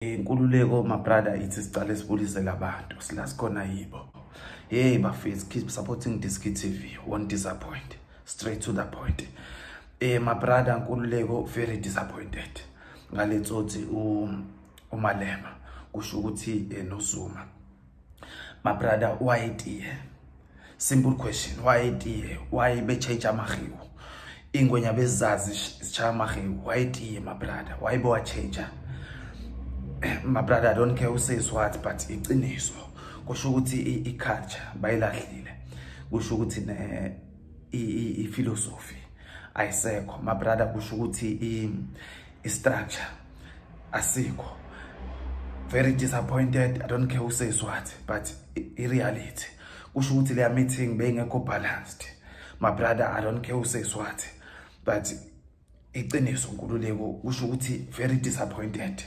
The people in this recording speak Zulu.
Inkululeko, my brother, ithi sicale sibulise labantu sila sikhona yibo. Hey bafethu, keep supporting Diski TV, won't disappoint, straight to the point. My brother Nkululeko, very disappointed ngale tsotsi uMalema, kusho ukuthi noZuma. My brother, why tiye? Simple question, why tiye? Why be change amahiwu? Ingwenya bezazi zichaya amahiwu. Why tiye, my brother? Why bo change? My brother, I don't care who says what, but iqiniso kusho ukuthi i-culture bayilahlile, kusho ukuthi ne i-philosophy ayisekho, my brother, kusho ukuthi i-structure asikho. Very disappointed. I don't care who says what, but i-reality kusho ukuthi leya meeting beyingekho balanced, my brother. I don't care who says what, but iqiniso, Nkululeko, kusho ukuthi very disappointed.